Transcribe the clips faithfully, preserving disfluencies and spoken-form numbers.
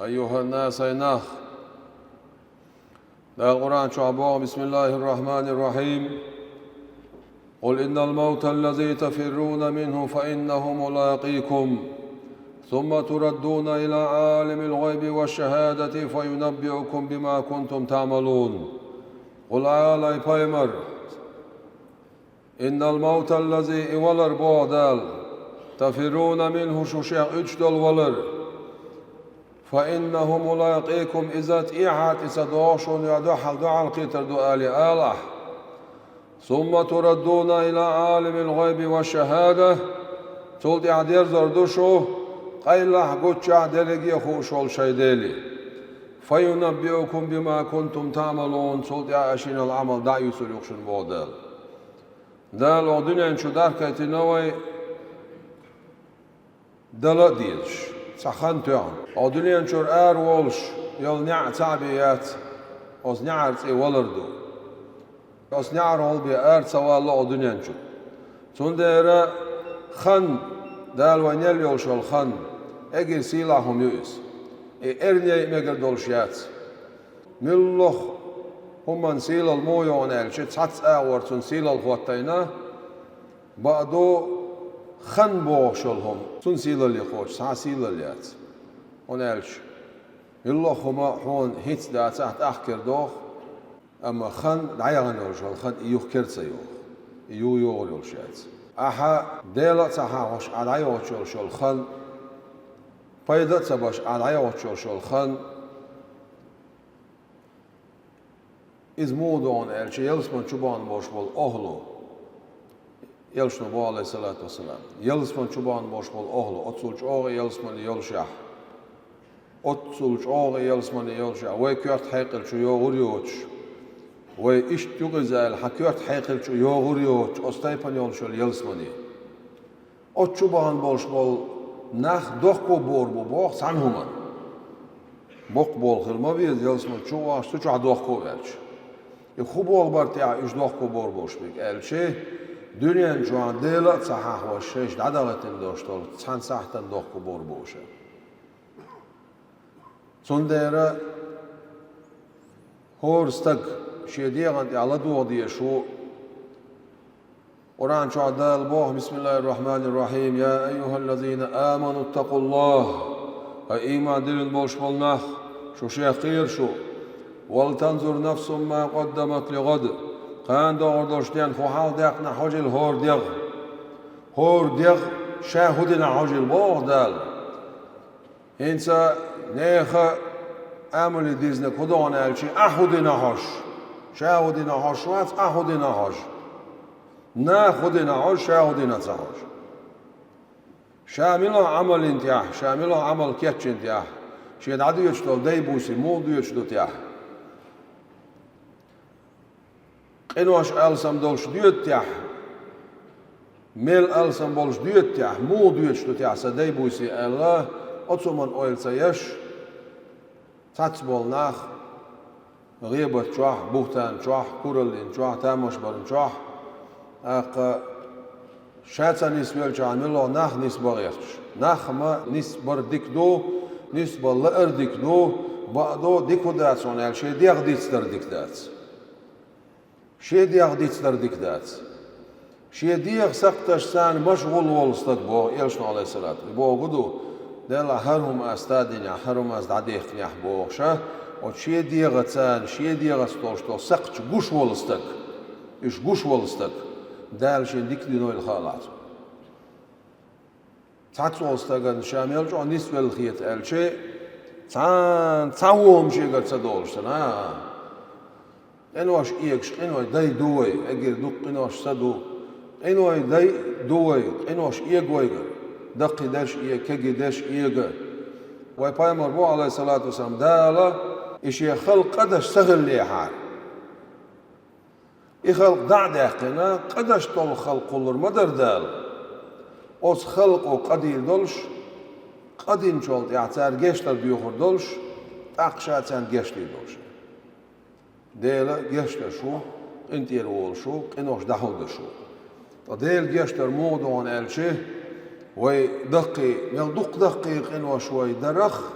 أيها الناس, ай нах! Дала Къуръан чохь боху: بسم الله الرحمن الرحيم. قل إن الموت الذي تفرون منه فإنه ملاقيكم ثم تردون إلى عالم الغيب والشهادة فينبئكم بما كنتم تعملون. قل, ала, ай пайхамар, إن الموت الذي, и валар, боху Дала, تفرون منه, шу шех уьдуш долу валар, فإنه ملاقيكم, иза тӀехьа тӀе ца догӀу шуна, я дуьхьал дуьхьал кхетар ду, ала, ала ахь. ثم تردون إلى عالم الغيب والشهادة, цул тӀаьхьа дерзор ду шу къайлахь, гуччахь, дерриге а хууш волу шайн Деле. فينبئكم بما كنتم تعملون, цул тӀаьхьа шайна йолу Ӏамал дӀа а юьсур ю шуна, боху Дала. Дала оха дуьнен чу дахкийтина вай дала а дезаш, цхьа хан тоьхна. Оха дуьнен чуьра ара волуш йолу неӀ цхьаъ бен яц, оцу неӀар цӀе валар ду. Оцу неӀар гӀолбе ара ца валло оха дуьнен чу. Цундела хан, Дала вайна елла йолуш йолу хан, эггара сийлахь хӀума ю иза. И эрна яйа мегар долуш яц. Муьлхха хӀуманна сийлалла муха ю аьлча, цхьацца агӀор цунна сийлалла хӀоттийна, бакъду, хан бохуш йолу хӀума, цунна сийлалла кхочуш цхьа а сийлалла яц. ХӀунда аьлча муьлхха хӀума хьуна хӀинца дацахь, тӀаккха кара догӀу, амма хан, дӀаяхана йолуш йолу хан, и юха кара ца йогӀу, и юха йогӀур йолуш яц. Ахьа Дела а ца хьахош, ахьа дӀайохуш йолуш йолу хан, пайда а ца беш, ахьа дӀайохуш йолуш йолу хан, иза муха ду аьлча, ялсамани чу бахана болуш болу охӀла, элчано боху, Ӏалайхиссалату вассалам, ялсамани чу бахана болуш болу охӀла, оццул чӀогӀа ялсамани йолушехь, оццул чӀогӀа ялсамани йолушехь, вай коьрта хьекъал чу йогӀур йоцуш, вай иштта ю-кх иза аьлла, хьан коьрта хьекъал чу йогӀур йоцуш, оцу тайпана йолуш йолу ялсамани. Оцу чу бахана болуш болу нах дохко бор бу боху цхьана хӀуманна. Боккха болу хила ма веза, ялсамани чу а вахча, цу чохь дохко а ваьлча. И хӀун болу бара тӀехь уьш дохко бор болуш берг аьлча, дуьнен чохь Дела а ца хьахош, шайша дӀадахийтина долуш долу цхьана сахьтана дохко бор бу уьш. Цундела хӀора стаг шен дегӀан тӀехь ладогӀа дезаш ву. Къуръан чохь Дала боху: بسم الله الرحمن الرحيم. يا أيها الذين آمنوا اتقوا الله. Ай, ийман диллина болуш болу нах, шу шех кхера шу. ولتنظر نفس ما قدمت لغد. Кхана догӀур долуш ден хӀун хьал даьккхина хьожийла хӀора дегӀ. ХӀора дегӀ ша хӀун дина хьожийла, боху Дала. ХӀинца нехан амале дизнарг хӀун ду аьлча, ахь хӀун дина хьожуш. Ша хӀун дина хьожуш вац, ахь хӀун дина хьожуш. Наха хӀун дина хьожуш, ша хӀун дина ца хьожуш. Ша мила Ӏамал йина тӀехь, ша мила Ӏамал кечйина тӀехь, шен дӀадоьдуш долу дай-буси муха доьдуш ду тӀехь. Къинош алсам долуш доьду тӀехь, мел алсам болуш доьду тӀехь, муха доьдуш ду тӀехь сан дай-буси аьлла, оцу хӀуманна ойла ца еш, цхьацца болу нах гӀийбат чохь, буьхтан чохь, кураллин чохь, тамаш баран чохь, тӀаккха ша ца нисвелчахьана муьлхха нах нисбан гӀерташ. Нах ма нисбар дика ду, нисбан лаар дика ду, бакъду, дика хӀун дац хьуна аьлла, шен дегӀ дицдар дика дац. Шен дегӀ дицдар дика дац. Шен дегӀан сакхташ царна машгӀул волу стаг, боху элчано, Ӏалайхиссалату, и бохург ду, Делахь, хӀара хӀума ас ца динехь, хӀара хӀума ас дӀадехкинехь, бохуш, оцу шен дегӀаца, шен дегӀаца долуш долу сакхташ гуш волу стаг, уьш гуш волу стаг, Дала шена дика динойла хаалахь цунна. Цхьацца волу стагана ша мел чӀогӀа нисвелла хета аьлча, цхьа, цхьа хӀума шегара ца долуш санна, къинош эгаш, къиной дай ду вай, эггара дукха къинош са ду. Къиной дай ду вай, къинош эга вайгара, даккхий дерш эга, кегий дерш эга. Вай пайхамар боху, Ӏалайхиссалату вассалам, Дала и шен халкъ къа деш ца хиллехьара. И халкъ дӀа а даьккхина, къа деш долу халкъ кхуллур ма дара Дала. Оцу халкъо къа дийр долуш, къа динчул тӀаьхьа цара гечдар доьхур долуш, тӀаккха ша царна гечдийр долуш. Дела гечдерш ву, къинтӀера волуш ву, къинош дӀахьулдеш ву. Ткъа Дела гечдар муха ду аьлча, вай даккхий, мел дукха даккхий къинош вай дарах,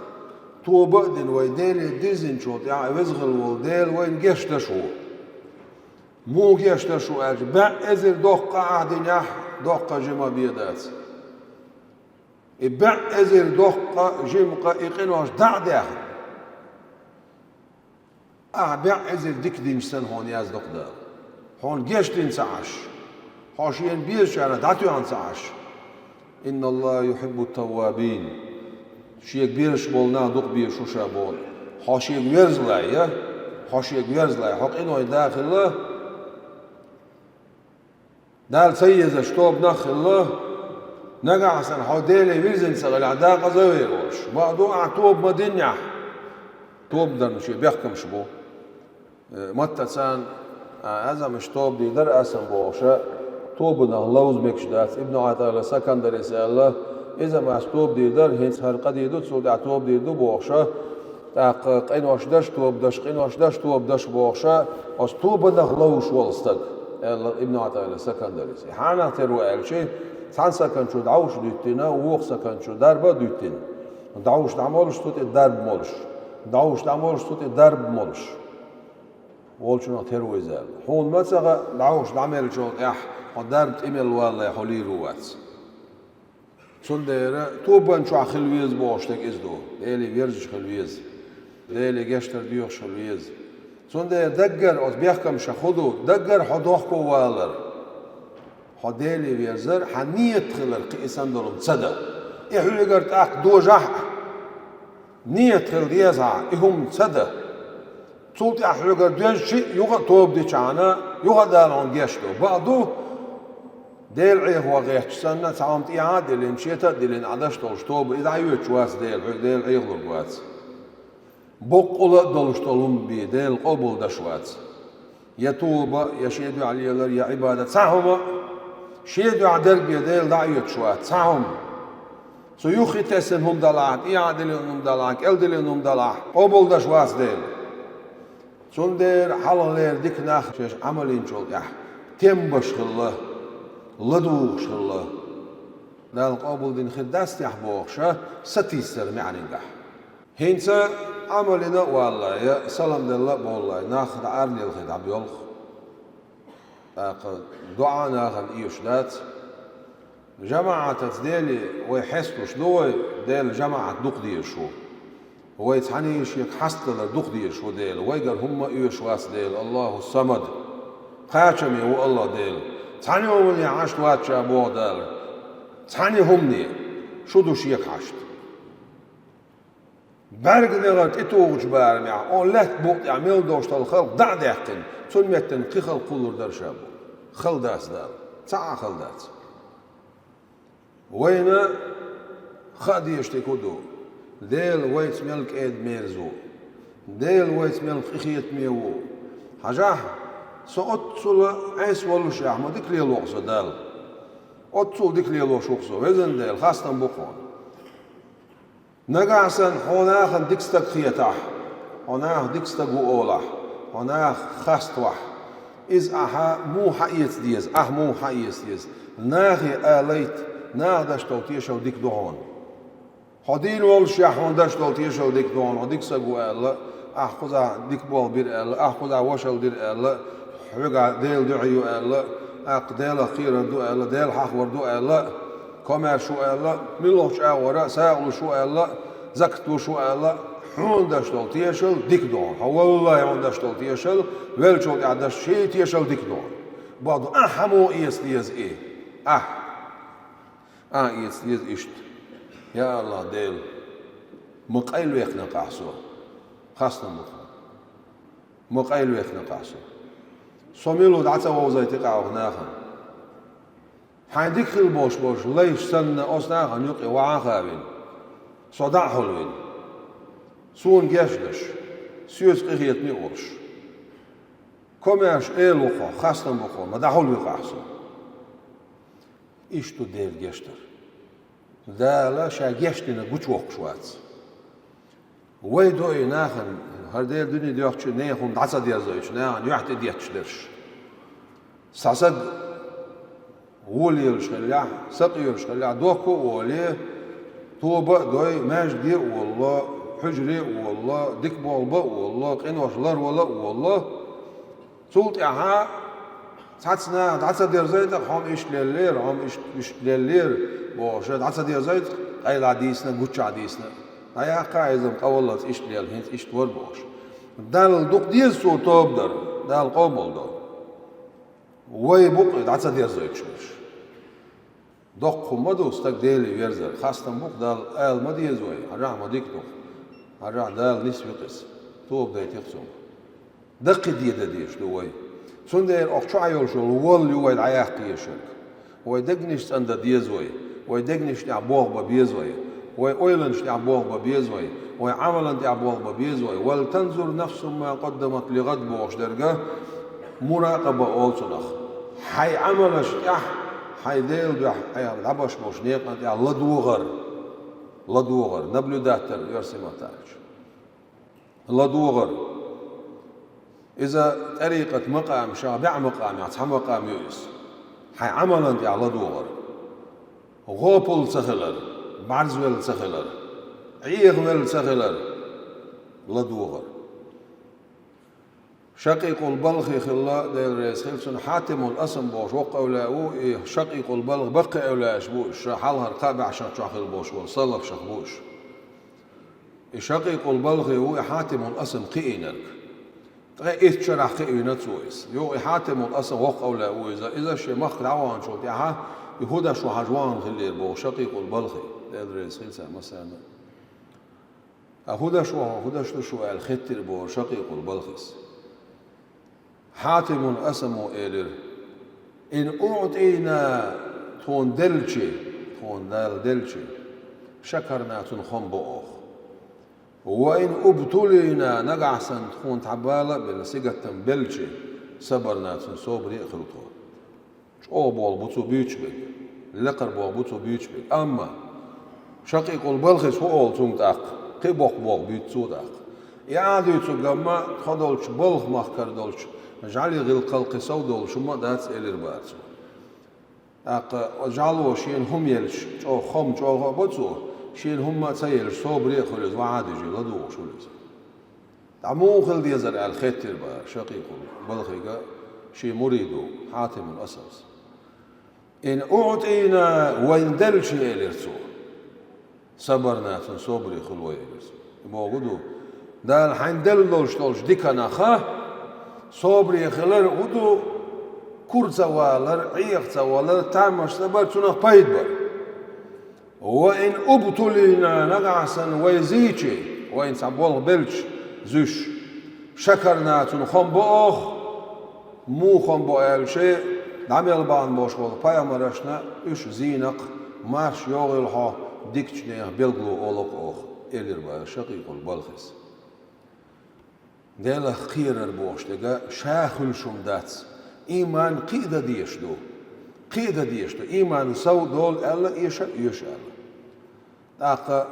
Тоба а дина вай Деле дирзинчул тӀаьхьа Веза хилла волу Дела вайна гечдеш ву. Муха гечдеш ву аьлча, бӀе эзар доккха ахь динехь, доккха жима бен дац. И бӀе эзар доккха жима къа и къинош дӀа а даьхна, ахь бӀе эзар дика динча санна хьуна яздо-кх Дала. Хьуна гечдина ца Ӏаш, хьо шена безачарах дӀатоьхна ца Ӏаш. «Инна Аллаха юхиббу таввабин». Шега безаш болу нах дукха безаш ву ша боху. Хьо шега верзале, я? Хьо шега верзале, хьо къинойн да хилла, Далла ца езаш тобанах а хилла, нагахь санна хьо Деле вирзина ца хилахь, декъаза а вер волуш. Бакъду, ахь тоба ма диннехь, тоба дарна шен бехкамаш бу. Э, маттаца а, азамаш тоба дийр дара аса бохуша, тобанах ловза мегаш дац. Ибн ГӀатаилла Сакандарис аьлла, иза мас тоба дийр дара, хӀинца хӀара къа дийр ду, цул тӀаьхьа тоба дийр ду бохуша, тӀаккха къинош даш, тоба даш, къинош даш, тоба даш бохуша, оцу тобанах ловзуш волу стаг, аьлла Ибн ГӀатаилла Сакандарис. И хьанах тера ву аьлча, цхьана сакан чу дӀовш дуьттина, вукху сакан чу дарба а дуьттина. ДӀовш дӀа молуш, цу тӀе дарба молуш. ДӀовш дӀа молуш, цу тӀе дарба молуш. Волчунах тера ву иза аьлла. Хьуна ма ца хаьа, дӀовш дӀа меллачул тӀаьхьа хьо дарба тӀе мел валале хьо лийр ву вац. Цундела тобанна чохь хила веза бохуш стаг иза ду, Деле вирзаш хила веза, Деле гечдар доьхуш хила веза. Цундела даггара оцу бехкамашах хӀун ду, даггара хьо дохко валар. Хьо Деле верзар, хьан нийят хилар кхин и санна долу ца дан. И хьоьгара тӀаккха дожахь а, нийят хила деза хьан, и хӀума ца дан. Цул тӀаьхьа хьоьгара доьжча а, юха а тоба дичахьана, юха а Дала хьуна гечдо. Бакъду, Делан Ӏехо гӀерташ санна, цхьа хӀума тӀехьа а диллина, шета а диллина, Ӏа даш долуш тоба, иза дӀайоьдуш вац Дела, хьоьга Дела Ӏехалург вац. Боккъала а долуш долу хӀума бен Дела къобалдаш вац. Я тоба, я шен дуьхьа лелар, я Ӏибадат. Цхьа хӀума а шен дуьхьа дерг бен Дела дӀа а оьцуш вац. Цхьа хӀума. Цу юххе тесна хӀума далахь, тӀехьа диллина хӀума далахь, кӀел диллина хӀума далахь, къобалдаш вац Дела. Цундела хьалхалера дика нах шаьш Ӏамал йинчул тӀаьхьа тем беш хилла, ладугӀуш хилла. Дала къобалдина хир дац техьа бохуша, сатийсар маьӀнингахь. ХӀинца Ӏамал йина а валале, я салам делла а бовлале, нах дӀа ара лелхий дӀабоьлху. ТӀаккха доӀа нахана оьшуш дац. ЖамаӀатаца Деле вай хьесталуш ду вай, Дела жамаӀат дукха дезаш ву. Вай цхьаьний шега хьастадалар дукха дезаш ву Дела. Вайгара хӀумма а оьшуш вац Дела. Аллаху Самад. Кхачаме ву Аллах Дела. Цхьаьний хӀумане хьашт вац ша боху Дала. Цхьаьний хӀумане. Шу ду шега хьашт. БӀаьрганегӀар тӀетухучу барамехь, оха лаьтта букъа тӀехь мел долуш долу халкъ дӀа а даьккхина, цунна меттана кхин халкъ кхуллур дара ша бу. Хала дац Дала. Цхьа а хала дац. Вайна хаа дезаш дерг хӀун ду? Дела вайца мел кӀеда-мерза ву. Дела вайца мел къинхетаме ву. Хьажахь, со оццула Ӏеса воллушехь, ма дика лело-кх со Далла. Оццула дика лелош ву-кх со, везан Дела, хастам бу-кх хьуна. Нагахь санна хьо нахана дика стаг хетахь, хьо наха дика стаг ву олахь, хьо наха хастахь, иза ахьа муха хьаэца деза, ахьа муха хьаэца деза? Нахе алайта, наха даш долу тешалла дика ду хьуна. Хьо дийна воллушехь хьуна даш долу тешалла дика ду хьуна, хьо дика стаг ву аьлла, ахьа кхузахь дика болх бира аьлла, ахьа кхузахь вошалла дира аьлла, хьоьгахь Делан дуьхьа ю аьлла, тӀаккха Делах кхерар ду аьлла, Дела хьахавар ду аьлла, комаьрша ву аьлла, муьлххачу агӀора а сагӀа луш ву аьлла, закат луш ву аьлла, хьуна даш долу тешалла дика ду хьуна. Хьо валлахӀи хьуна даш долу тешалла, веллачул тӀаьхьа даш шен тешалла дика ду хьуна. Бакъду, ахьа муха эца деза и? Ахьа. Ахьа эца деза иштта. Я АллахӀ Дела, ма къайлавехна-кх ахь со. Хастам бу-кх хьуна. Ма къайлавехна-кх ахь со. Со мила ву дӀа ца вовзайти-кх ахь оха нахана. Хьайн дика хила болуш болчу лайш санна оцу нахана юкъе ваха а вина, со дӀа а хьулвина. Суна гечдеш, соьца къинхетаме а волуш. Комаьрша эла ву-кх хьо, хастам бу-кх хьо, ма дӀахьулви-кх ахь со. Иштта ду Делан гечдар. Дала Ша гечдинарг гучувоккхуш вац. Вай ду и нахана, хӀара Дела дуьне доьхча нехан хӀума дӀа ца дерзойтуш, нахана юьхь тӀедетташ дерш. Цхьа саг вон лелаш хиллехь, сакъоьруш хиллехь, дохко а волий, тоба а дой, маьждиге а волло, хьуьжаре а волла, дика болх бан а волла, къинош ларвала а волла. Цул тӀаьхьа цхьацца наха дӀа ца дерзайтӀа, хьо-м иштта леллера, хьо-м иштта, иштта леллера бохуш, дӀа ца дерзайтӀа, къайла дийцина, гуччахь дийцина. ДӀаяккха иза-м къаваллалц иштта лела, хӀинца иштта вара бохуш. Далла дукха деза цо тоба дар, Дала къобал до. Вай бу-кх дӀа ца дерзойтуш берш. Доккха хӀума ма ду стаг Деле верзар. Хастам бу-кх Далла, ала ма деза вай, хьажахь ма дика ду-кх. Хьажахь Дала нисвикъ иза. Тоба дайти-кх цунга. Даккхий де дан дезаш ду вай. Цундела оха чохь йолуш йолу волла ю вай дӀаяккха езарг. Вай дегнаш цӀандан деза вай. Вай дегнаш тӀехь болх бан беза вай. Вай ойланаш тӀехь болх бан беза вай. Вай Ӏамалан тӀехь болх бан беза вай. «Вал танзур нафсум ма къаддамат ли гӀад», бохуш дерг, муракъаба олу цунах. Хьайн Ӏамалаш тӀехь, хьайн Делан дуьхьа хьайгара дӀабеш болчу некъан тӀехь ладогӀар. ЛадогӀар, наблюдать дар оьрсийн маттахь аьлча. ЛадогӀар. Иза тӀарикъат макъам, ша бӀе макъамех цхьа макъам ю иза. Хьайн Ӏамалан тӀехь ладогӀар. ГӀопал ца хилар, бӀарзвелла ца хилар, Ӏехавелла ца хилар, ладогӀар. Шакъикъул Балхи хилла, Дела реза хила цунна, Хьатимул Асам бохуш воккха эвлаяъ ву, и Шакъикъул Балхи баккхий эвлаяаш бу уьш, ша хьалхара кхаа бӀешарчохь хилла болуш волу салафшах бу уьш. И Шакъикъул Балхи ву и Хьатимул Асам кхиийнарг. Ткъе итт шарахь кхиийна цо иза. Юха и Хьатимул Асам воккха эвлаяъ ву иза. Иза шен махка дӀаваханчул тӀаьхьа и хӀун деш ву хьажа вахана хиллера боху Шакъикъул Балхи. Дела реза хила царна массарна. Ткъа хӀун деш ву хьо, хӀун деш ду шу аьлла хеттира боху Шакъикъул Балхис. Хьатимул Асамо элира: «Ин уӀтийна», тхуна делчи, тхуна Дала делчи, «шакарна», цунна хам бо оха. «Ва ин убтулийна», нагахь санна тхуна цхьа бала а бина, сингаттам белчи, «сабарна», цунна собаре а хуьлу тхо. ЧӀогӀа болх бу цо буьйцуш берг, лекхара болх бу цо буьйцуш берг. Амма Шакъикъул Балхис хӀун олу цунга тӀаккха? Кхин боккха болх буьйцу цо тӀаккха. И ахьа дуьйцург амма тхо долчу балха махкара долчу жӀаьлин гӀиллакхал кхин сов долуш хӀумма а дац, элира бара цо. ТӀаккха жӀаьло шена хӀума елча, чӀогӀа хам чӀогӀа а бо цо, шена хӀумма а ца елча, собаре а хуьлу иза, вахьа а дижий, ладугӀуш хуьлу иза. ТӀаккха муха хила дезара аьлла хеттира бара Шакъикъул Балхига шен муридо Хьатимул Асамс. «Ин уӀтийна», вайна делчи, элира цо. «Сабарна», цунна собаре хуьлу вай, элира цо. И бохург ду, Дала хьайна делла долуш долчу диканах собаре хилар хӀун ду, кура ца валар, Ӏеха ца валар, тамаш ца бар, цунах пайда бар. «Ва ин убтулийна», нагахь санна вай зийчи, вайна цхьа болх белча зуьш, «шакарна», цунна хам бо оха. Муха хам бо аьлча, дӀа мел бахана болуш болу пайхамаршна уьш зийнакх, марш йогӀийла хьо дикачу нехан билгало олу-кх оха, элира бара Шакъикъул Балхис. Делах кхерар бохуш дерг ша хуьлуш хӀума дац. Ийман кхин а дан дезаш ду. Кхин а дан дезаш ду. Ийман сов долу аьлла, эша а оьшу аьлла. ТӀаккха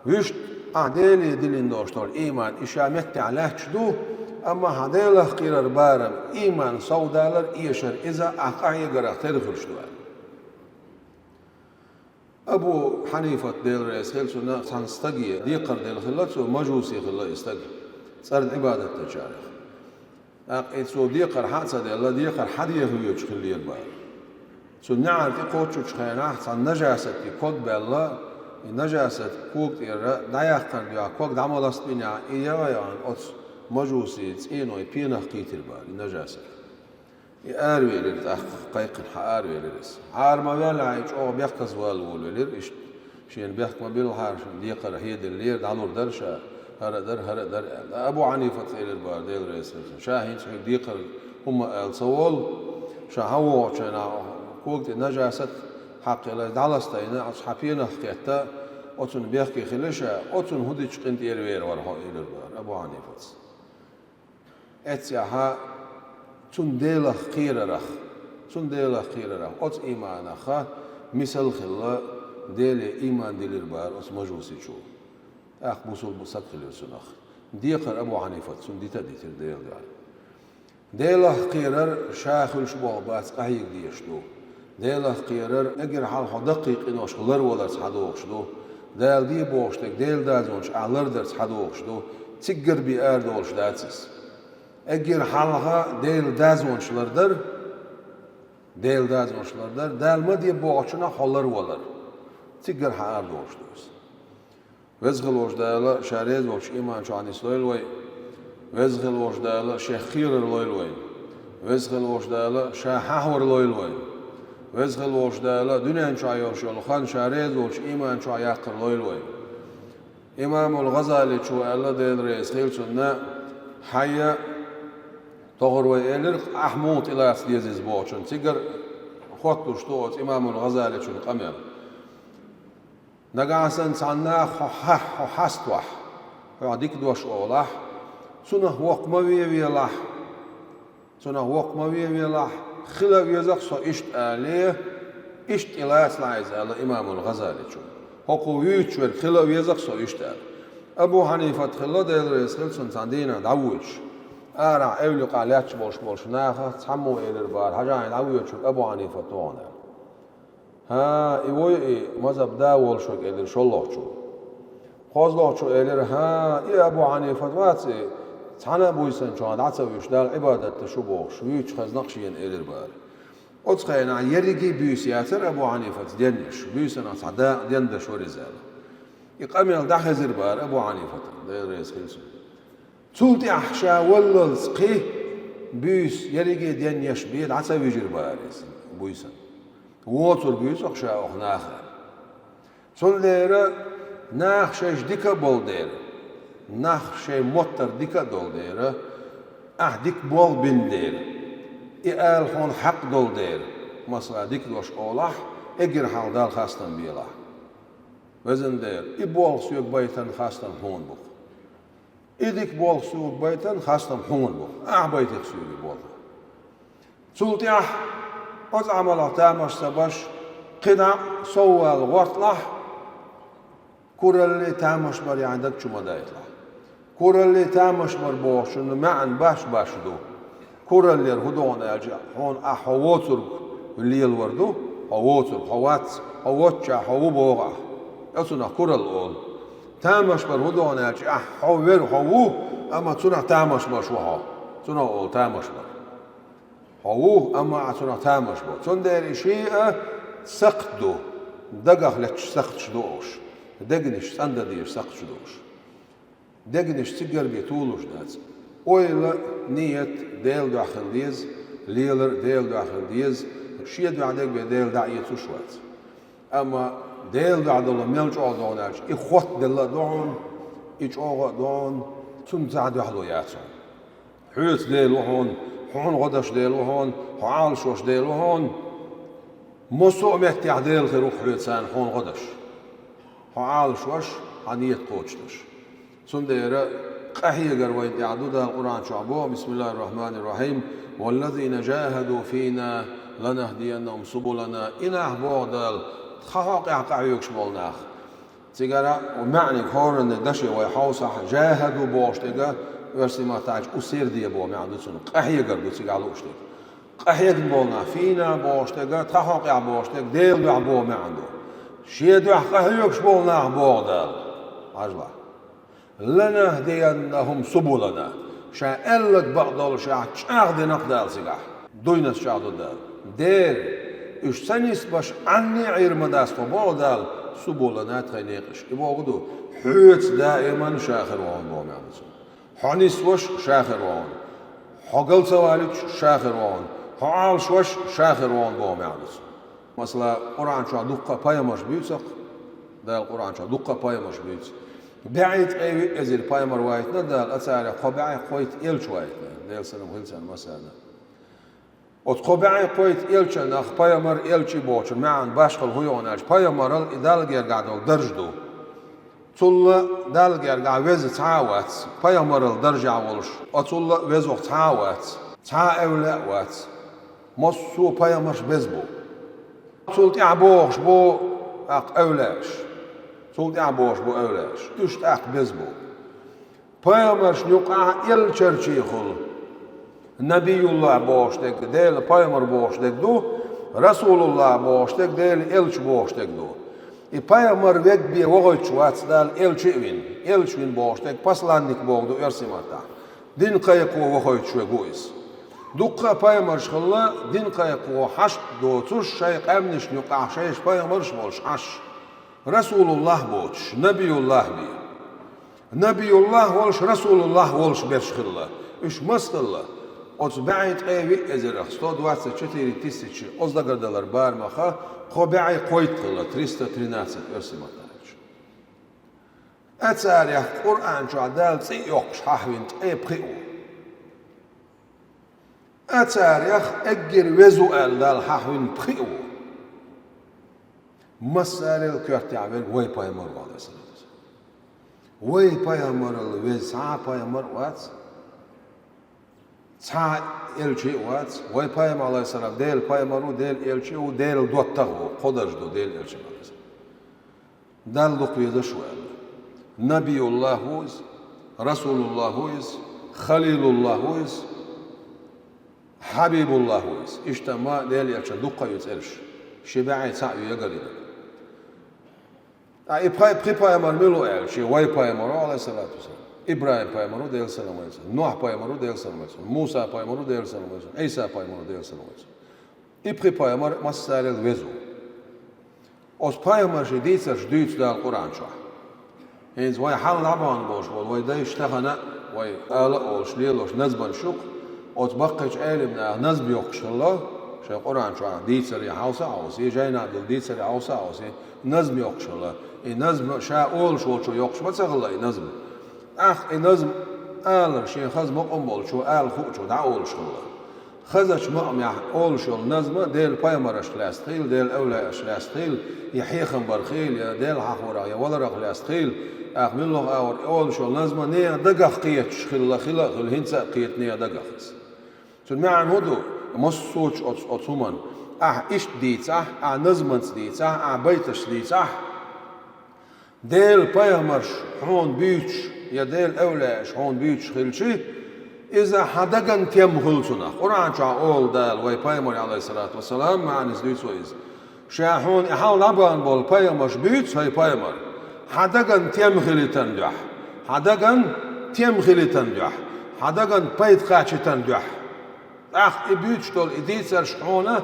вуьшта ахь Деле диллина долуш долу ийман и ша меттехь лаьтташ ду, амма хьан Делах кхерар барам, ийман сов далар, эшар иза ахь къахьегарах тера хуьлуш ду аьлла. Абу Хьанифат, Дела реза хила цунна, цхьана стаге декхар делла хилла цо, мажуси хилла и стаг, цӀарна Ӏибадат дечарех. ТӀаккха и цо декхар хьа а ца делла, декхар хьан деха воьдуш хиллера бара. Цу неӀар тӀе кхочучу хенахь цхьа нажасатан ког баьлла, и нажасат кога тӀера дӀаяьккхина дуьхьа ког дӀа ма ластабинехь, и яха а яхана оцу мажуси цӀеной пенах кхийтира бара и нажасат. И аравелира тӀаккха, кхайкхина хьан аравелира иза. Хьара ма ваьллехь, и чӀогӀа бехказа вала волавелира, иштта шена бехк ма биллахьара, шен декхар хьеделлера, дӀалур дара ша, хӀара а дара, хӀара а дара аьлла. Абу Хьанифат элира бара, Дела реза хила цунна. Ша хӀинца хьоьга декхар хӀумма ала ца волу, ша хьан вогӀучу хенахь кога тӀе нажасат хьакхаелла, дӀаластийна, оцу хьан пенах кхетта, оцунна бехке хилла ша, оцунна хӀун дича къинтӀера вер вара хьо, элира бара Абу Хьанифас. Эццехьа цунна Делах кхерарах, цунна Делах кхерарах, оцу ийманах мисал хилла, Деле ийман дилира бара оцу мажусичо. ТӀаккха бусулба саг хилира цунах. Декхар Абу Хьанифат цунна дита а дитира Делан дуьхьа. Делах кхерар ша хуьлуш болх бац, къахьега дезаш ду. Делах кхерар эггара хьалха хьо даккхий къиношка ларваларца хьадогӀуш ду. Дала де бохуш дерг Делан дозанаш ахь лардарца хьадогӀуш ду, циггара бен арадолуш дац иза. Эггара хьалха Делан дозанаш лардар, Делан дозанаш лардар, Дала ма де бохучунах хьо ларвалар. Циггара хьан арадолуш ду иза. Веза хила волчу Дала Ша реза волчу ийман чохь нислойла вай. Веза хила волчу Дала Шех кхерар лойла вайна. Веза хила волчу Дала Ша хьахор лойла вайна. Веза хила волчу Дала дуьнен чохь йолуш йолу хан Ша реза волчу ийман чохь яккхар лойла вайна. Имамул ГӀазаличо аьлла, Дела реза хила цунна, хьайя, тохара вай элира, ахь муха тӀелаца деза иза бохучун, цигара хоттуш ду оцу имамул ГӀазаличун къамел. Нагахь санна цхьана наха хьо хьа-, хьо хьаствахь, хьох дика дош олахь, цунах воккха ма ве велахь, цунах воккха ма ве велахь, хила веза-кх со иштта алий, иштта тӀелацалахь иза аьлла имамул ГӀазаличо. ХӀокхо вуьйцуш верг хила веза-кх со иштта аьлла. Абу Хьанифат хилла, Дела реза хила цунна, цхьана дийнахь дӀавоьдуш. Арахь эвла юкъахь лаьтташ болуш болчу наха цхьаммо элира бара, хьажахь, хьайна дӀавоьдуш верг Абу Хьанифат ву хьуна аьлла. ХӀан, и вуй и мазхӀаб да волуш верг, элира шолгӀачо. КхозлагӀчо элира, хӀан, и Абу Хьанифат вац и, цхьана а буьйсанчохь дӀа ца вуьйш Далла Ӏибадат деш ву бохуш, вуьйцуш хезна-кх шена, элира бара. Оцу хенахь ерриге а буьйса яцара Абу Хьанифаца денъеш, буьйсанах цхьа дакъа денъеш вара иза аьлла. И къамел дӀахезира бара Абу Хьанифатан, Дела реза хила цунна. Цул тӀаьхьа ша валлалц кхин буьйса ерриге а денъеш бен дӀа ца вижира бара иза буьйсанна. Воцург вуьйцу-кх ша оха наха. Цундела нах шайша дика а болу дела, нах шайн моттара дика а долу дела, ахь дика болх бина дела, и ала хьуна хьакъ долу дела, масала, дика дош олахь, эггара хьалха Далла хастам белахь. Везан Дела, и болх соьга байтарна хастам хьуна бу-кх. И дика болх соьга байтарна хастам хьуна бу-кх, ахь байтий-кх соьга и болх. Цул тӀаьхьа оцу Ӏамалах тамаш ца беш, кхидӀа а соввала гӀорталахь, кураллий, тамаш барий хьайн даг чу ма дайталахь. Кураллий, тамаш барий бохучун маьӀна баш-баш ду. Кураллера хӀун ду хьуна аьлча, хьуна ахь хьо воцург лелор ду, хьо воцург хьо вац, хьо воцчохь хьо ву боху ахь. Оцунах куралла олу. Тамаш бар хӀун ду хьуна аьлча, ахь хьо верг хьо ву, амма цунах тамаш беш ву хьо. Цунах олу тамаш бар. Хьо ву, амма ахь цунах тамаш бо. Цундела и шиъ а сакхт ду, дагах летташ сакхташ ду уьш, дегнаш цӀандан дезаш сакхташ ду уьш. Дегнаш цигара бен тулуш дац. Ойла, ният Делан дуьхьа хила деза, лелар Делан дуьхьа хила деза, шен дуьхьа дегабен Дела дӀаэцуш вац. Амма Делан дуьхьа долу мел чӀогӀа ду хьуна аьлча, и хоттаделла а ду хьуна, и чӀогӀа а ду хьуна, цунна цхьа дуьхьало яц хьуна. Хьоьца Дела ву хьуна, хьуна гӀо деш Дела ву хьуна, хьо Ӏалашвеш Дела ву хьуна. Массо а меттехь Дела хир ву-кх хьоьца царна хьуна гӀо деш. Хьо Ӏалашвеш, хьан ният кхочушдеш. Цундела къахьегар вайна тӀехь ду, Дала Къуръан чохь боху: «Бисмиллахир-рахманир-рахим. Валлазина жахаду фина ланахдияннахум субулана». И нах, боху Дала, тхан хьокъехь къахьоьгуш болу нах. Цигара маьӀниг хӀоранна даше вай хьовсахь, жахаду бохуш дерг, оьрсийн маттахь аьлча, усердие боху маьӀна ду цунна, къахьегар ду цигахь лууш дерг. Къахьегна болу нах, фина бохуш дерг, тхан хьокъехь бохуш дерг, Делан дуьхьа боху маьӀна ду. Шен дуьхьа къахьоьгуш болу нах, боху Дала. Хьажалахь. «Ланахдияннахум субулана». Ша аьлларг бакъдолуш ахь чӀагӀдина-кх Дала цигахь. Дуйнаш чӀагӀдо Дала. Дера, уьш ца нисбеш Ӏанне а Ӏийр ма дац тхо, боху Дала, субулана, тхайн некъаш. И боху ду, хьоьца даиман Ша хир ву хьуна, боху маьӀна ду цуьнан. Хьо нисвеш Ша хир ву хьуна. Хьо гал ца валийтуш Ша хир ву хьуна. Хьо Ӏалашвеш Ша хир ву хьуна, боху маьӀна ду цуьнан. Масала, Къуръан чохь дуккха а пайхамарш буьйцу-кх, Дала Къуръан чохь дуккха а пайхамарш буьйцу. БӀе ткъе виъ эзар пайхамар вайтина Дала, а царах кхо бӀе кхойтта элча вайтина, Делан салам хила царна массарна. Оцу кхо бӀе кхойтта элчанах пайхамар, элча бохучун маьӀна башхалла хӀун ю хьуна аьлча, пайхамарал и Далла гергахь долу дарж ду. Цулла Далла гергахь веза цхьа а вац, пайхамарал даржехь волуш, оцулла а веза цхьа а вац, цхьа а эвлаъ а вац. Массо а пайхамарш беза бу. Цул тӀаьхьа бохуш бу тӀаккха эвлаъаш. Цул тӀаьхьа бохуш бу эвлаъаш. Уьш тӀаккха беза бу. Пайхамаршна юкъахь элчанаш хуьлу. НабиюллахӀ бохуш дерг Делан пайхамар бохуш дерг ду, Расулуллахь бохуш дерг Делан элча бохуш дерг ду. И пайхамар вег бен вохуьйтуш вац Дала элча а вина. Элча вина бохуш дерг посланник бохург ду оьрсийн маттахь. Дин кхайкхо вохуьйтуш вег ву иза. Дуккха а пайхамарш хилла дин кхайкхо хьашт доцуш, шайн къаьмнашна юкъахь шайша пайхамарш а волуш Ӏаш. Расулуллах боцуш, набиюллах бен. Набиюллах волуш, расулуллах волуш берш хилла. Уьш маса хилла? Оцу бӀе ткъе виъ эзарах, сто двадцать четыре тысячи, оцу дагардалар барамах, кхо бӀе кхойтта хилла, триста тринадцать оьрсийн маттахь аьлча. Ткъа царех Къуръан чохь Дала цӀе а йоккхуш хьахвина ткъе пхиъ ву. Ткъа царех эггара веза ву аьлла Дала хьахвина пхиъ ву. Массарел а коьртехь верг вай пайхамар ву, Ӏалайхиссалату вассалам. Вай пайхамаралла веза цхьа а пайхамар а вац, цхьа а элча а вац. Вай пайхамар, Ӏалайхиссалам, Делан пайхамар ву, Делан элча а ву, Делан доттагӀа ву, кхо дарж ду Делан элчан, Ӏалайхиссалам. Далла дукха везаш ву аьлла. Набиюллах ву иза, расулуллах ву иза, халилуллах ву иза, хьабибуллах ву иза. Иштта ма Делан элчан дуккха а ю цӀераш. Ши бӀе цхьаъ ю ягарина. Ткъа и пхи-, пхи пайхамар мила ву аьлча, вай пайхамар ву, Ӏалайхиссалату вассалам, ИбрахӀим пайхамар ву, Делан салам хуьлда цунна, Нухь пайхамар ву, Делан салам хуьлда цунна, Муса пайхамар ву, Делан салам хуьлда цунна, Ӏийса пайхамар ву, Делан салам хуьлда цунна. И пхи пайхамар массарел веза ву. Оцу пайхамаршийн дийцарш дуьйцу Дала Къуръан чохь. ХӀинца вай хьалха дӀабахана болуш болу вай дайша тахана а, вай ала а олуш, лелош назманаш ю-кх, оцу баккхийчу Ӏелам наха назма йоккхуш хилла, шайн Къуръан чохь дийцаре хьовса а хьовсий, жайнахь долу дийцаре хьовса а хьовсий, назма йоккхуш хилла. И назма ша олуш волчо йоккхуш ма ца хилла и назма. ТӀаккха и назма алар шен хаза макъам болчо, ала хуучо дӀаолуш хилла. Хазачу макъамехь олуш йолу назма Делан пайхамаршка лаьцна хилла, Делан эвлаяашка лаьцна хилла, я хьехам барх хилла, я Делан хьахорах, я валарах лаьцна хилла, тӀаккха муьлхха а вара и олуш йолу назма нехан дагах кхеташ хилла, хила а хилла, хӀинца а кхета нехан дагах иза. Цуьнан маьӀна хӀун ду? Массо а оцу, оцу хӀуманна. Ахьа иштта дийцахь, ахьа назманца дийцахь, ахьа байташца дийцахь, Делан пайхамарш хьуна буьйцуш, я Делан эвлаяаш хьуна буьйцуш хилчи, иза хьан даган тем хуьлу цунах. Къуръан чохь олу Дала вай пайхамаре, Ӏалайхиссалату вассалам, маьӀнис дуьйцу вай иза. Ша хьуна и хьалха дӀабахана болу пайхамарш буьйцу, хӀай пайхамар, хьан даган тем хилийтан дуьхьа, хьан даган тем хилийтан дуьхьа, хьан даган пайда кхачийтан дуьхьа. ТӀаккха и буьйцуш долу и дийцарш хьуна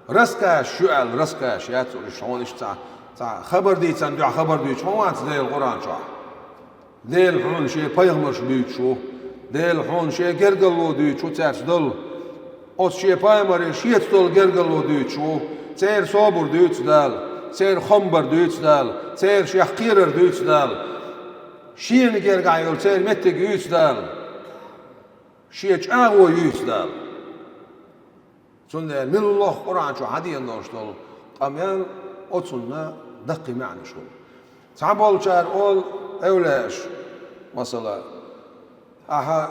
раскажаш ю аьлла, раскажаш яц уьш хьуна иштта цхьа, цхьа хабар дийцан дуьхьа хабар дуьйцуш ма вац Делан Къуръан чохь. Дела хьуна шен пайхамарш буьйцуш ву, Дела хьуна шен гергарло дуьйцуш ву цаьрца долу. Оцу шен пайхамаре шеца долу гергарло дуьйцуш ву, церан собар дуьйцу Дала, церан хам бар дуьйцу Дала, церан шех кхерар дуьйцу Дала, шена гергахь йолу церан меттиг юьйцу Дала. Шен чӀагӀо юьйцу Дала. Цундела муьлхха Къуръан чу хьадеана долуш долу къамел оцунна даккхий маьӀнаш хуьлу. Цхьаболчара олу эвлаяаш, масала, ахьа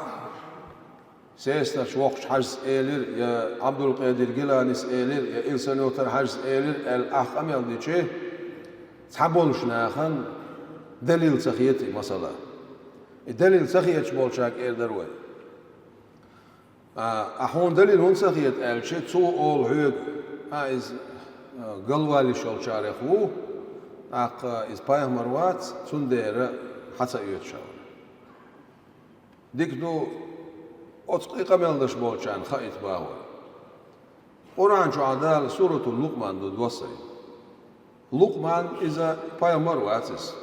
Сесарчу воккхачу хьаьжас элира, я Ӏабдулкъедир Гиланис элира, я Илсанотар хьаьжас элира аьлла ахь къамел дичи, цхьаболчу нахана далил ца хета и масала. И далил ца хеташ болчаьрга эр дара вай. А, а хьуна далил хӀунда ца хета аьлча, цо олу хьоьга, а, иза, а, галваллиш йолчарех ву, тӀаккха иза пайхамар вац, цундела хьан ца оьцуш вара. Дика ду, оцу къи-, къамел деш болчарна хаийта бахара. Къуръан чохь Дала суратул Лукъман ду доссийна. Лукъман иза пайхамар а вац иза.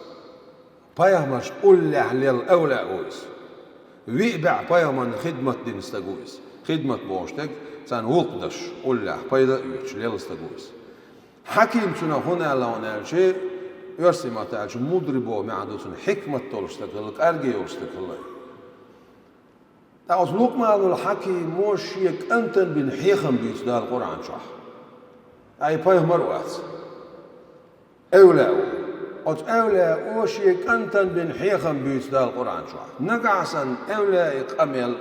Пайхамаршна уллехь лелла эвлаъ ву иза. Виъ бӀе пайхамарна хидмат дина стаг ву иза. Хидмат бохуш дерг, царна гӀуллакх деш, уллехь пайда а оьцуш лелла стаг ву иза. Хьаким цунах хӀунда аьлла хьуна аьлча, оьрсийн маттахь аьлча, мудрый боху маьӀна ду цунах, хьикмат долуш стаг хилла, кӀорге йолуш стаг хилла. Ткъа оцу Лукъманул Хьакимо шен кӀантана бина хьехам буьйцу Дала Къуръан чохь. Ткъа и пайхамар а вац. Эвлаъ ву. Оцу эвлаъо шен кӀантана бина хьехам буьйцу Дала Къуръан чохь. Нагахь санна эвлаийн къамел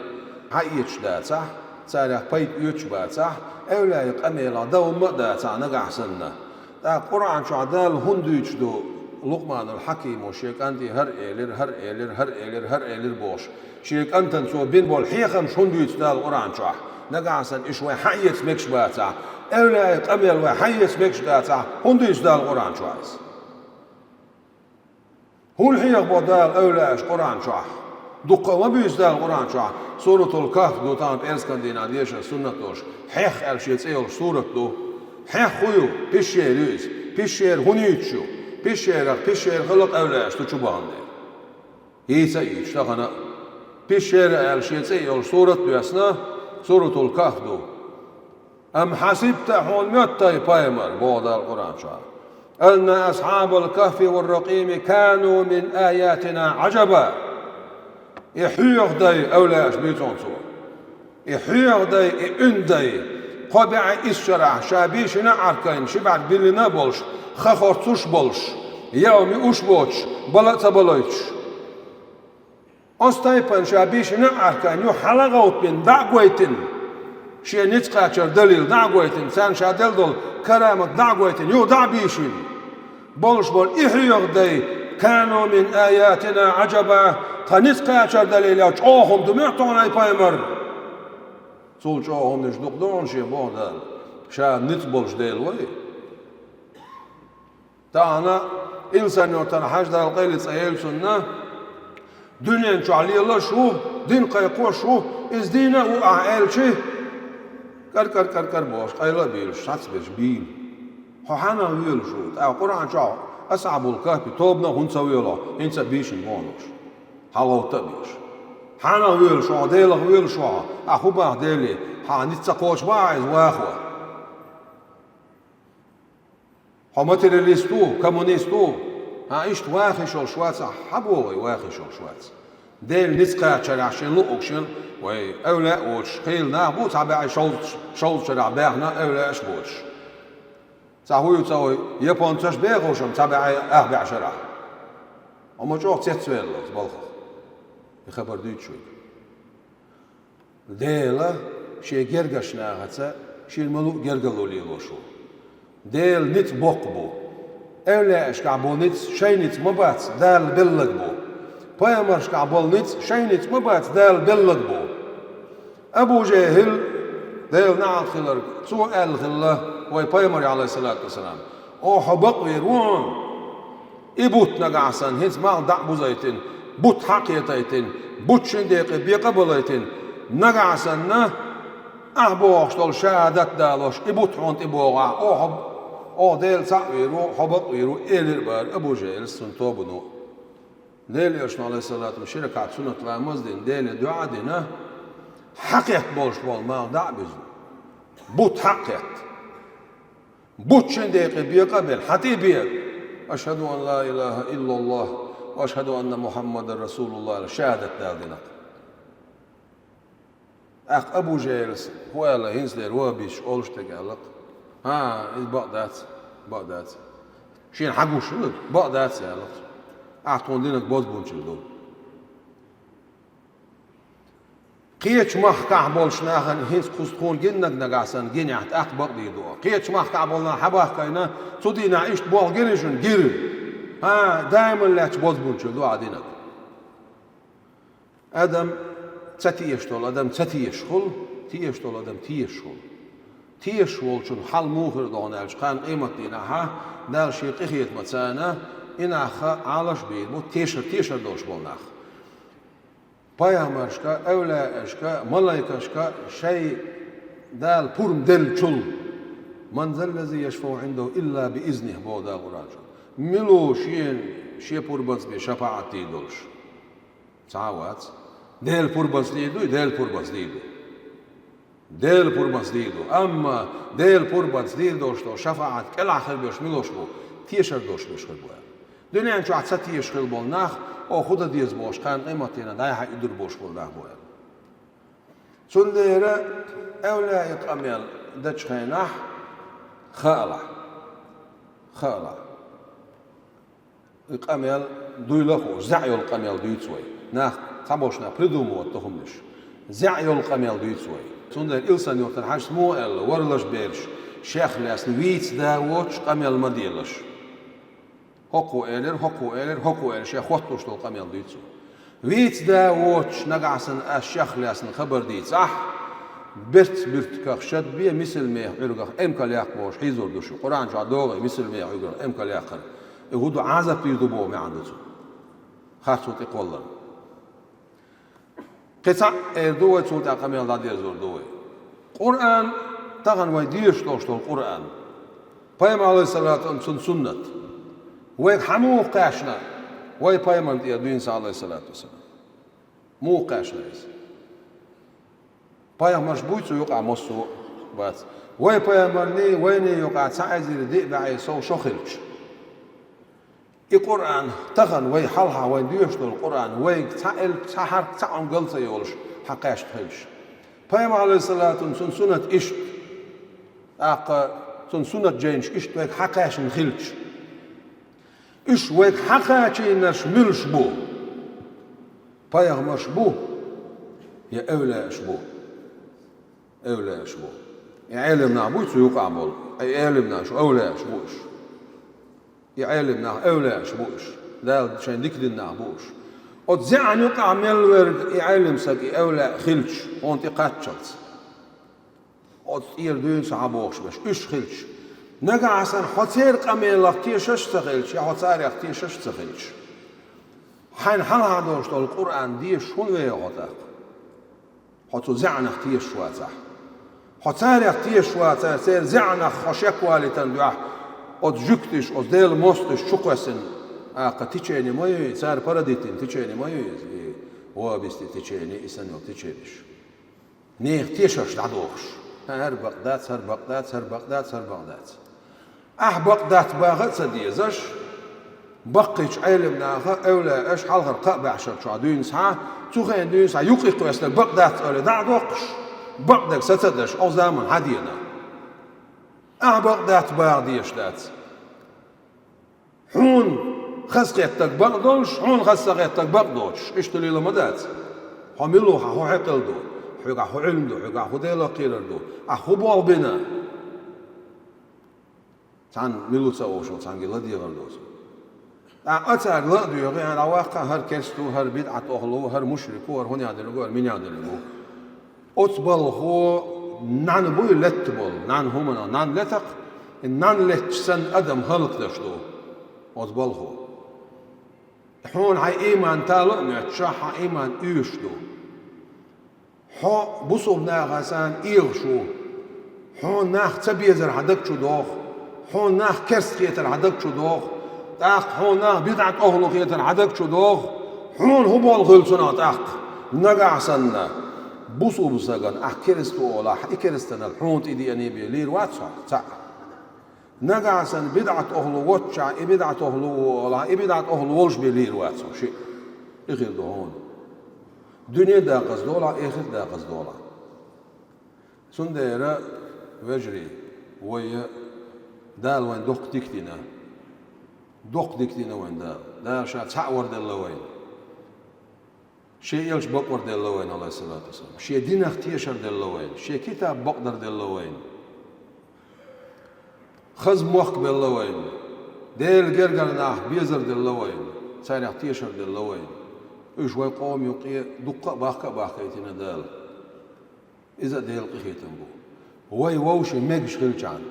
хьаэцаш дацахь, царех пайда оьцуш бацахь, эвлаийн къамелах давам а дацахь нагахь санна. ТӀаккха Къуръан чохь Дала хӀунда дуьйцуш ду Лукъманул Хьакимо шен кӀанте хӀара элира, хӀара элира, хӀара элира, хӀара элира бохуш? Шен кӀантана цо бина болу хьехамаш хӀунда дуьйцу Дала Къуръан чохь? Нагахь санна уьш вай хьаэца мегаш бацахь, эвлаийн къамел вай хьаэца мегаш дацахь, хӀунда дуьйцу Дала Къуръан чохь иза? ХӀунда хьеха бо Дала эвлааш Къуръан чохь? Дуккха а ма буьйцу Дала Къуръан чохь. Суратул Кахф ду тахана пӀераскан дийнахь дешар суннат долуш. Хьех аьлла шен цӀе йолуш сурат ду. Хьех хӀун ю? Пещера ю иза. Пещера хӀун юьйцуш ю? Пещерах пещера хилла эвлааш ду чу бахана дела. Йийца а йийцуш тахана а. Пещера аьлла шен цӀе йолуш сурат доьссина, Суратул Кахф ду. «Ам хьасибта», хьуна моьтту хӀай, пайхамар, боху Дала Къуръан чохь, «анна асхьабал кахфи вар ракъими кану мин аятина Ӏажаба». И хьоьгӀа дай, эвлааш буьйцу хьуна цо. И хьоьгӀа дай, и уьнда дай, кхо бӀе исс шарахь ша бийшина а Ӏаркайна, ши бӀаьрг биллина а болуш, хан хорцуш а болуш, яа муьлш а боцуш, бала а ца балойтуш. Оцу тайпана ша бийшина а Ӏаркайна, юха хьала а гӀовттина, дӀа а гойтина, шен ницкъ кхачар далийла дӀа а гойтина, царна ша делла долу карамат дӀа а гойтина, юха дӀа а бийшина. Болуш болу и хьоьгӀа дай, кану мин аятина Ӏажаба, тхан ницкъ кхачар далийла чӀогӀа хӀума ду моьтту хьуна, хӀай пайхамар. Цул чӀогӀа хӀуманаш дукха ду хьуна шен боху Дала, ша ницкъ болуш Дела вай. Тахана Илсхан-Юьртара Хьажа, Дала къайле цӀа йойла цунна, дуьнен чохь лелаш ву, дин кхайкхош ву, иза дийна а ву ахь аьлчи, кӀар-кӀар-кӀар-кӀар бохуш, къайла а буьйлуш, схьацберш бийна. Хьо хьанах воьлуш ву? ТӀаккха Къуръан чохь Асхьабул Кахфи тобанах хӀунда ца воьлу хьо, хӀинца а бийшина бохуш, хьалагӀовтта а беш? Хьанах воьлуш ву хьо, Делах воьлуш ву хьо, ахь хӀун боху Деле, хьан ницкъ ца кхочуш боху иза ваха? Хьо материалист ву, коммунист ву? ХӀан, иштта ваха йиш йолуш вац ахь, хьан боху вай ваха йиш йолуш вац? Делан ницкъ кхачарехь шен луъург шен, вай эвлаъ а воцуш, хийла нах бу цхьа бӀе шовзткъа шарахь баьхна эвлаъаш а боцуш. Цхьа хӀун ю ца вай, японцаш бехуш-м цхьа бӀе ах бӀе шарахь. Амма чӀогӀа цецваьлла оцу балхах. И хабар дуьйцуш вайга. Дела шен гергарчу нахаца шена ма-луъу гергарло лелош ву. Делан ницкъ боккха бу. Эвлаъашкахь болу ницкъ шайн ницкъ ма бац, Дала белларг бу. Пайхамаршкахь болу ницкъ шайн ницкъ ма бац, Дала белларг бу. Абу ЖахӀил, Делан неӀалт хиларг, цо аьлла хилла вай пайхамаре, Ӏалайхиссалату вассалам: «О, хьо бакъвийр ву хьуна? И бутт нагахь санна хӀинца малх дӀа а бузийтина, бутт хьа а кхетийтина, бутт шина декъе бекъа а балийтина, нагахь санна ахь бохуш долу шахӀадат далош и бутт хьуна тӀе богӀахь, о, хьо, о, Дела цхьаъ вийр ву, хьо бакъвийр ву», — элира бара Абу ЖахӀилс цуьнан тобано. Делан Элчано, Ӏалайхиссалату, ши ракаӀат суннат ламаз а дина, Деле дуӀа а дина, хьакхетта болуш болу малх дӀа а буьзна, бутт хьа а кхетта. Бутт шина декъе бекъа а белла, хьан тӀе а бега: «Ашхаду ан ла илаха иллаллах ва ашхаду анна Мухаммадан расулуллах», — аьлла, шахӀадат дала дина. ТӀаккха Абу ЖахӀилс хӀун аьлла, хӀинца дера ван а бисча, олуш дерг аьлла-кх: «ХӀан, иза бакъ дац, бакъ дац. Шена хьан гуш хилла, бакъ дац», — аьлла-кх. «Ахь тхуна динарг бозбунчалла ду». Кхечу махкахь болчу нахана хӀинца кхуза тхуна гинарг нагахь санна гинехь, тӀаккха бакъ дийр ду. Кхечу махкахь болу нах хьабахкийна, цу дийнахь иштта болх гира шуна, гира. ХӀан, даиман лаьтташ бозбунчалла ду ахь динарг. Адам ца тешаш долу адам ца тешаш хуьлу, тешаш долу адам тешаш хуьлу. Тешаш волчун хьал муха хир ду хьуна аьлча, кхана къематдийнахьа Дала шен къинхетамца царна и нах Ӏалаш а бийр бу, тешар, тешар долуш болу нах. Пайхамаршка, эвлаъашка, малайкашка шайн Дала пурба деллачул: «Ман заллази яшфау Ӏиндаху илла би изнихи», — боху Дала Къуръан чохь. Мила ву шен, шен пурбанца бен шапаӀат дийр долуш? Цхьа а вац. Делан пурбанца дийр дуй? Делан пурбанца дийр ду. Делан пурбанца дийр ду. Амма Делан пурбанца дийр долуш долу шафаӀат кӀелахь хир берш милош бу? Тешар долуш берш хир бу аьлла. Дуьнен чохь ца тешаш хилла болу нах, оха хӀун дан деза бохуш, кхана къематдийнахь дӀай-хьай уьдур болуш болу нах бу аьлла. Цундела эвлаъ къамел дечу хенахь хаалахь. Хаалахь. И къамел дуйла а хууш, зӀе йолу къамел дуьйцу вай. Нах, цхьаболчу наха придумывать до хӀуманаш. ЗӀе йолу къамел дуьйцу вай. Цундела Илсхан-Юьртара Хьаьжас муха аьлла, варалаш бераш шех лаьцна вийца да воцуш къамел ма делаш. ХӀокхо элира, хӀокхо элира, хӀокхо элира, шех хоттуш долу къамел дуьйцу. Вийца да воцуш нагахь санна ас шех лаьцна хабар дийцахь, берц буьртигах шад бе, мисал меха Ӏуьргах эмкал яккха бохуш хьийзор ду шу. Къуръан чохь догӀий мисал меха Ӏуьргах эмкал яккхар. И хӀун ду, Ӏазап дийр ду боху маьӀна ду цуьнан. Харцо тӀекхолларна. Кхин цхьаъ эр ду вай, цул тӀаьхьа къамел дӀадерзор ду вай. Къуръан, тахана вай дешаш долуш долу Къуръан, пайхамар, алейхиссалату вассалам, цуьнан суннат. Вайга хьан муха кхаьчна, вай пайхамарна тӀера дуьйна сан, алейхиссалату вассалам? Муха кхаьчна иза? Пайхамарш буй цу юкъахь массо а? Бац. Вай пайхамарний, вайний юкъахь цхьа эзар диъ бӀе сов шо хилча, и Къуръан тахана вай хьалха вайн доьшуш долу Къуръан вайга цхьа элп, цхьа хьарп, цхьа Ӏунгал ца йолуш хьан кхаьчна хилча. Пайхамар, алейхиссалату, цуьнан суннат иштта, тӀаккха цуьнан суннат жайнаш иштта вайга хьан кхаьчна хилча. Уьш вайга хьан кхачийнарш муьлш бу? Пайхамарш бу я эвлааш бу? Эвлааш бу. И Ӏелам нах буй цу юкъахь болу? И Ӏелам нах шу эвлааш бу уьш. И Ӏелам нах эвлааш бу уьш. Дала шайн дика дина нах бу уьш. Оцу зеӀан юкъахь мел верг и Ӏелам саг, и эвлаа хилча, хьуна тӀе кхаччалц. Оцу тӀера дуьйна сан хьан бохуш берш, уьш хилча. Нагахь санна хьо церан къамелах тешаш а ца хилча, я хьо царех тешаш а ца хилча, хьайна хьалха долуш долу Къуръан дешаш хӀунда веха хьо тӀаккха? Хьо цу зеӀанах тешаш вацахь. Хьо царех тешаш вацахь, церан зеӀанах хьо шек валийтан дуьхьа, оцу жуьгташа, оцу Делан мостагӀаша чу кхоьссина, аккха течени ма ю, цара парадитина течени ма ю иза, и вахабистийн течени, и санна йолу течениш. Нехан тешарш дӀадохуш. ХӀара бакъ дац, хӀара бакъ дац, хӀара бакъ дац, хӀара бакъ дац. Ахь бакъ дац баха а ца дезаш, баккхийчу Ӏелам наха, эвлаяаша хьалхара кхаа бӀешар чохь дуьйна схьа, цу хенахь дуьйна схьа юкъа кхоьссинарг бакъ дац олий дӀа а доккхуш, бакъдерг са ца деш, оцу заманахь хьан дийна? Ахь бакъ дац баха дезаш дац. Хьуна хазахеттарг бакъ долуш, хьуна хаза ца хеттарг бакъ доцуш, иштта лела ма дац. Хьо мила ву, хьан хӀун хьекъал ду, хьоьгахь хӀун Ӏилма ду, хьоьгахь хӀун Делах кхерар ду, ахь хӀун болх бина? Цхьанна мила ву ца вовшал, цхьаьнгге ладегӀар доцу. ТӀаккха цаьрга ла а доьгӀий, хьан дӀаваккха, хӀара керста ву, хӀара бидӀат охьла ву, хӀара мушрик ву, хӀара хӀун ян дерг ву, хӀара мин ян дерг ву. Оцу балхо нӀаьна буй летта болу, нӀаьна хӀуманах, нӀаьна летакх, и нӀаьна летташ санна адам хӀаллакдеш ду оцу балхо. Хьуна хьайн ийман тала а моьттуш, хьан ийман оьшуш ду. Хьо бусулба нахана санна эгӀаш ву. Хьуна нах ца безар хьан даг чу догӀу. Хьуна нах керста хетар хьан даг чу догӀу. ТӀаккха хьуна нах бидӀат охьла хетар хьан даг чу догӀу. Хьуна хӀун болх хуьлу цунах тӀаккха? Нагахь санна, бусулба стагана ахь керста ву олахь, и керстанал хьуна тӀедеаний бен лийр вац хьо? Цхьаъ. Нагахь санна бидӀат охьла воццушехь, и бидӀат охьла ву олахь, и бидӀат охьла волуш бен лийр вац хьо? Шиъ. И хир ду хьуна. Дуьне а дакъаза долахь, эхарт а дакъаза долахь. Цундела, вежарий, вай, Дала вайн доккха дика дина. Доккха дика дина вайн Дала. Дала Ша цхьаъ вар делла вайна. Шен элча бакъвар делла вайна, алейхиссалату вассалам. Шен динах тешар делла вайна. Шен китаб бакъдар делла вайна. Хаза мохк белла вайна. Делан гергара нах безар делла вайна. Царех тешар делла вайна. Уьш вай къоман юкъе дуккха а бахка а бахкийтина Дала. Иза а Делан къинхетам бу. Вай вовшийн мегаш хилчахьана,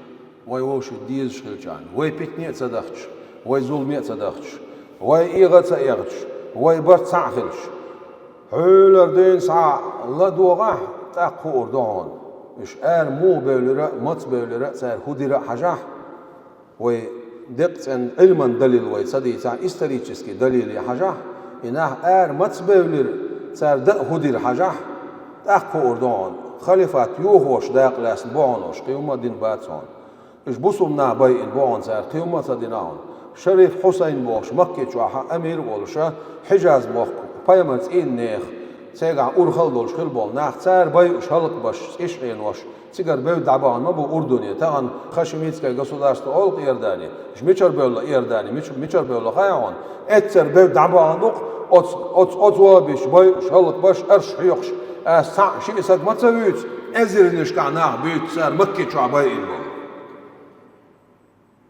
вай вовшийн дезаш хилчахьана, вай питане а ца дахча, вай зуламе а ца дахча, вай эгӀа а ца эгӀча, вай барт цхьаъ хилча, хьуьлар дуьйна схьа ладогӀахь, тӀаккха хуур ду хьуна. Уьш ара муха бевлира а, маца бевлира а, цара хӀун дира а хьажахь, вай декъацӀенна Ӏилман далил вай ца дийцахь, исторический далиле хьажахь, и нах ара маца бевлира, цара дан а хӀун дира хьажахь, тӀаккха хуур ду хьуна. Халифат йохош дакъа лаьцна бу хьуна уьш, кхин хӀумма а дина бац хьуна. Уьш бусулба нах байина бу хьуна цара, кхин хӀумма а ца дина хьуна. Шариф Хьусайн бохуш, Макке чохь амир а волуша, Хьижаз мохк, пайхамар цӀийнан нехан, цигахь урхалла долуш хилла болу нах, цара байуш, хӀаллакбеш, цӀиш Ӏенош, цигара бевдда дӀабахана ма бу Урдуне, тахана Хашимитское государство олу-кх Иордани. Уьш мичара бевлла Иордани, мича-, мичара бевлла хаьа хьуна? Эццара бевдда дӀабахана ду-кх оцу, оцу, оцу вахабисташа байуш, хӀаллакбеш, арш хьоькхуш, аса цхьаъ шиъ саг ма ца вуьйцу, эзарнашкахь нах буьйцу цара Макке чохь байина болу.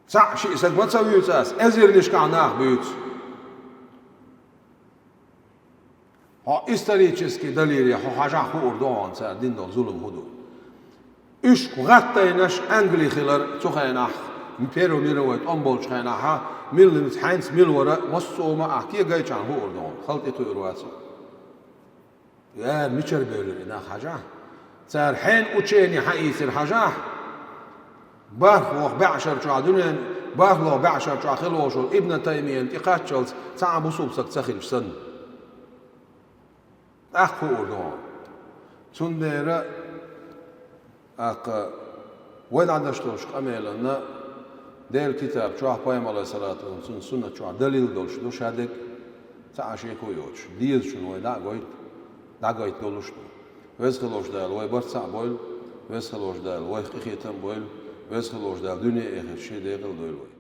Цхьаъ шиъ саг ма ца вуьйцу аса, эзарнашкахь нах буьйцу. Хьо исторический далиле хьо хьажахь, хуур ду хьуна цара дина долу зулам хӀун ду. Уьш гӀаттайнаш Англи хилар цу хенахь, Первый мировой тӀом болчу хенахь мила, хьаьнца мила вара, массо а ма ахь кегайчарна хуур ду хьуна, хала тӀетуьйр вац. Яра мичара бевлира и нах хьажахь? Цара хьенан учени хьаийцира хьажахь? Бархлох бӀешар чохь дуьнен, бархлох бӀешар чохь хила волуш волу Ибн Таймияна тӀекхаччалц цхьа а бусулба стаг ца хилча санна. ТӀаккха хуур ду хьуна. Цундела, тӀаккха, вай дӀадеш долчу къамелана Делан китаб чохь, пайхамар, алейхиссалату вассалам, цуьнан суннат чохь далил долуш ду, ша дерг ца Ӏаш шеко а йоцуш. Дезачунна вай дӀа а гойту, дӀагайта долуш ду. Веза хилла волчу Дала вай барт цхьаъ бойла, Веза хилла волчу Дала вайх къинхетам а бойла, Веза хилла волчу Дала дуьне а, эхарт а шен декъала дойла вай.